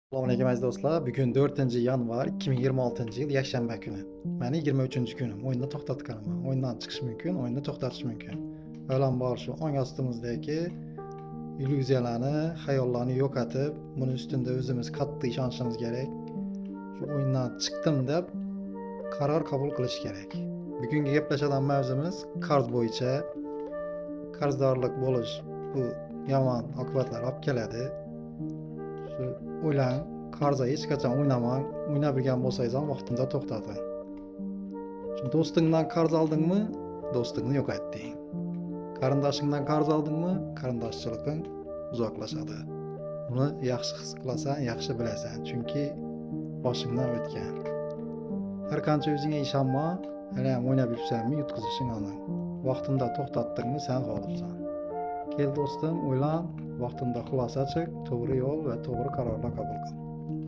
Assalomu alaykum, aziz do'stlar. Bugun 4 yanvar 2026 yil, yakshanba kuni. Mani 23-kunim. O'yinni to'xtatganman. O'yindan chiqish mumkin, o'yinni to'xtatish mumkin. Avvalambor shu ong ostimizdagi illyuziyalarni, xayollarni yo'qotib, buni ustida o'zimiz qattiq ishonishimiz kerak. Shu o'yindan chiqdim deb qaror qabul qilish kerak. Bugungi gaplashadigan mavzumiz qarz bo'yicha. Qarzdorlik bo'lish bu yomon oqibatlar olib keladi. Shu o'ylang, qarzga hech qachon o'ynamang, o'ynab yurgan bo'lsangiz ham vaqtida to'xtating. Shu do'stingdan qarz oldingmi, do'stingni yo'qotding. Qarindoshingdan qarz oldingmi, qarindoshchiliging uzoqlashadi. Buni yaxshi his qilasan, yaxshi bilasan, chunki boshingdan o'tgan. Har qancha o'zingga ishonma, hali ham o'ynab yuribsanmi, yutqizishing aniq. Vaqtida to'xtatdingmi, sen g'olibsan. Kel do'stim, o'ylan, vaqtida xulosa chiq, to'g'ri yo'l va to'g'ri qarorlar qabul qil.